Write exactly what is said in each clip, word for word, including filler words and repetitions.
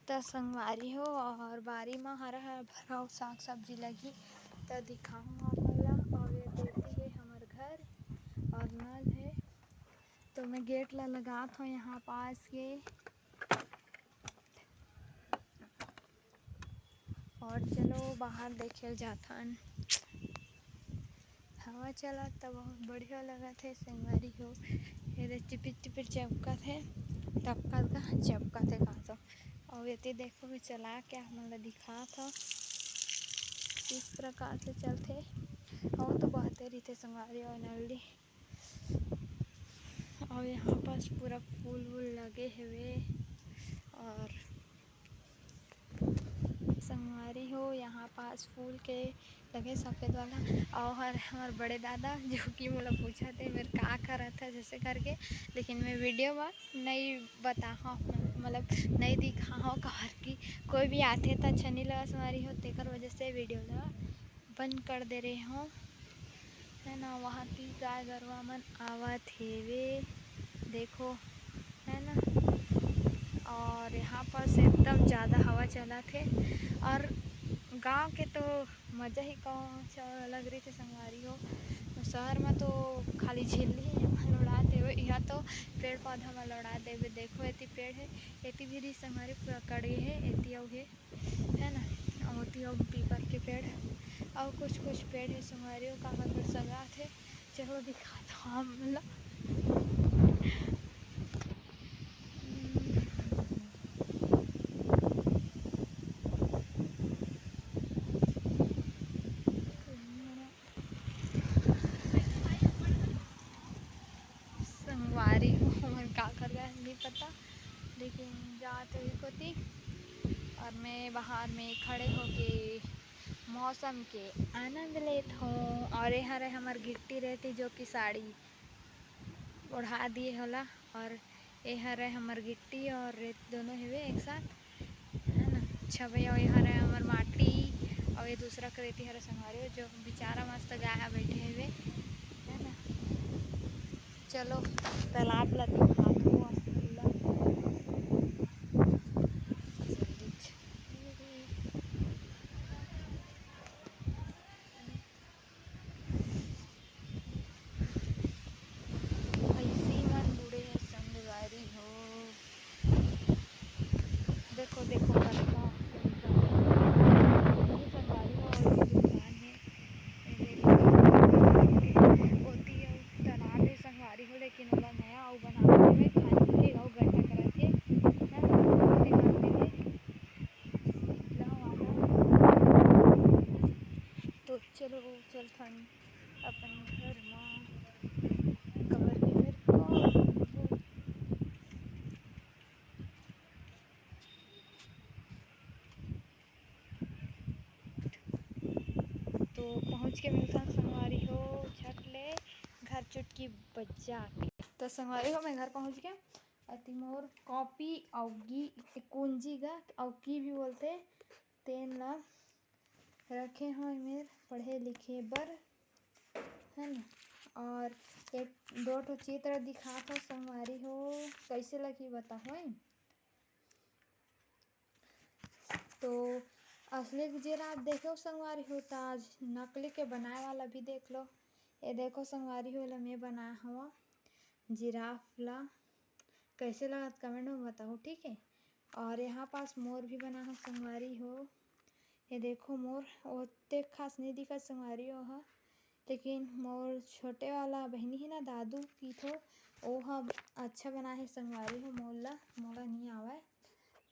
त संगवारी हो, और बारी म हरा हरा भरा साग सब्जी लगी, त दिखाहूँ आप मन ला। और ये देती है हमर घर और नल है, तो मैं गेट ला लगात हूँ यहाँ पास के। और चलो बाहर देखे जाथन। हवा चलत त बहुत बढ़िया लगत हे संगवारी हो। ये दे टिपिर टिपिर चपकत हे, टपकत का चपकत हे कहा तो। और ये देखो मैं चला के आप मन ला दिखात हव, इस प्रकार से चलथे। और तो बहते रहिथे संगवारी हो नली। और यहाँ पास पूरा फूल वूल लगे हुए और संगवारी हो, यहाँ पास फूल के लगे सफेद वाला, और हर हमर बड़े दादा जो कि मोला पूछत हे मेर का करत हे जैसे करके, लेकिन मैं वीडियो में नहीं बताहा, मतलब नहीं दिखाहा, काबर कि कोई भी आथे त अच्छा नहीं लगा संगवारी हो, तेकर वजह से वीडियो ला बंद कर दे रहे हो, है ना। वहाँ ती गाय गरवा मन आवत हेवे, देखो, है ना। और यहाँ पर से एकदम ज़्यादा हवा चलत हे। और गांव के तो मज़ा ही कुछ अलग रहिथे संगवारी हो। शहर में तो खाली झिल्ली मन उड़ात हेवे, यहाँ तो पेड़ पौधा मन उड़ात हेवे। देखो एती पेड़ है, एती भी रही संगवारी पूरा कट गए है, एती अउ है, है ना। और ओती अउ पीपर के पेड़ और कुछ कुछ पेड़ है संगवारी हो, काकर पेड़ सगात है। चलो दिखात हूँ आप मन ला। संगवारी हो, हमन का कर गए नहीं पता, लेकिन जात हुई कोती। और मैं बाहर में खड़े होके मौसम के आनंद लेत हूँ। और ये हरे हमर गिट्टी रहती जो कि साड़ी ओढ़ा दिए होला। और ये हरे हमर गिट्टी और रेत दोनों हेवे एक साथ, है ना। अच्छा भैया, ये हरे हमर माटी और ये दूसरा करेती हरे संगवारी हो, जो बेचारा मस्त गाय बैठे हेवे, है ना। चलो तालाब ला दिखात हूँ आप मन ला। भैंसी मन बूढ़े हे संगवारी हो। देखो, देखो, कतका सुंदर। ये संगवारी हो, और ये दुकान है। ये मेरी ओती अउ तालाब है संगवारी हो, लेकिन ओला नया अउ बनावत हेवे, खाली के अउ गड्ढा करत हे। ना, ओती करते हे। ला वाला। तो चलो, चलथन अपन घर मा, कबर के मेर कॉल। तो पहुँच के मिलथन संगवारी हो, झट ले घर चुटकी बजा के। तो संगवारी हो, मैं घर पहुँच के अति मोर कॉपी अउ गी-, कुंजी गा अउ की भी बोलते, तेन ला रखे हव मेर पढ़े लिखे बर, है ना। और एक दो ठो चित्र दिखात हव संगवारी हो, कैसे लगी बताओ, है। तो असली के जिराफ देखे संगवारी हो, त आज नकली के बनाए वाला भी देख लो। ये देखो संगवारी हो, एला मैं बनाए हव जिराफ ला। कैसे लगत comment में बताओ, ठीक है। और यहाँ पास मोर भी बना है संगवारी हो। ये देखो मोर ओते खास नहीं दिखत संगवारी हो हा, लेकिन मोर छोटे वाला बहिनी है ना दादू की थो, ओ हा अच्छा बना है संगवारी हो। मोर ला, मोला नहीं आवे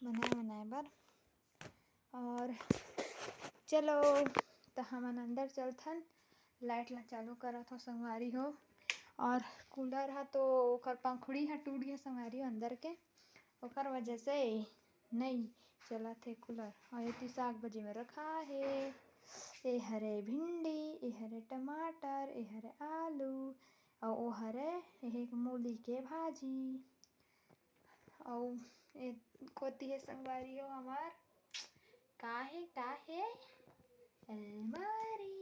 बनाए बनाए बर। और चलो त हमन अंदर चलथन, लाइट ला चालू करत हो संगवारी हो। और कूलर हा तो ओकर पंखुड़ी हा टूट गया संगवारी हो अंदर के, ओकर वजह से नहीं चलत हे कूलर। और ये तीस आग बजे में रखा है, ये हरे भिंडी, ये हरे टमाटर, ये हरे आलू, और वो हरे ये मूली के भाजी। अउ ए कोती हे संगवारी हो हमार, का हे, का हे? अलमारी।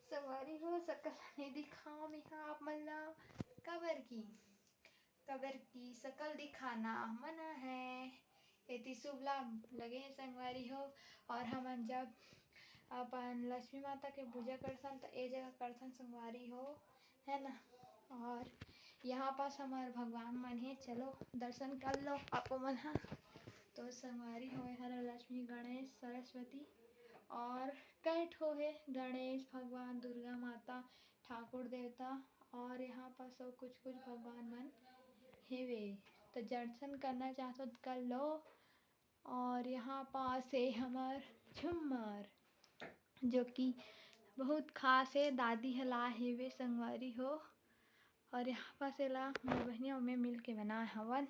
संगवारी हो, सकल नहीं दिखाओ मेहा आप मन ला, काबर की, काबर की सकल दिखाना मना है। इति शुभ लाभ लगे हे संगवारी हो। और हमन जब अपन लक्ष्मी माता के पूजा करथन, त ए जगह करथन संगवारी हो, है ना। और यहाँ पास हमर भगवान मन हे, चलो दर्शन कर लो आप मन हा। तो संगवारी हो, ए हर लक्ष्मी, गणेश, सरस्वती और कई ठो हे, गणेश भगवान, दुर्गा माता, ठाकुर देवता और यहाँ पास अउ कुछ कुछ भगवान मन हेवे। तो दर्शन करना चाहत हो तो कर लो। और यहाँ पास हे हमर झुम्मर, जो कि बहुत खास हे, दादी ह लाए हेवे संगवारी हो। और यहाँ पास एला मोर बहिनी अउ मैं मिल के बनाए हवन।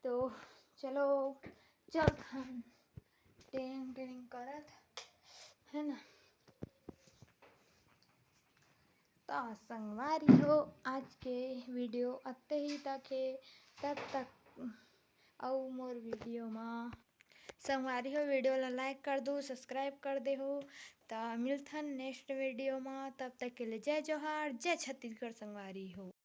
तो चलो चलथन टेनिंग टेनिंग करत, है ना। तो संगवारी हो, आज के वीडियो अत्ते ही तक हे। तब तक अउ मोर वीडियो मा संगवारी हो, वीडियो ला लाइक कर दो, सब्सक्राइब कर दे हो। त मिलथन नेक्स्ट वीडियो मा, तब तक के लिए जय जोहार, जय छत्तीसगढ़ संगवारी हो।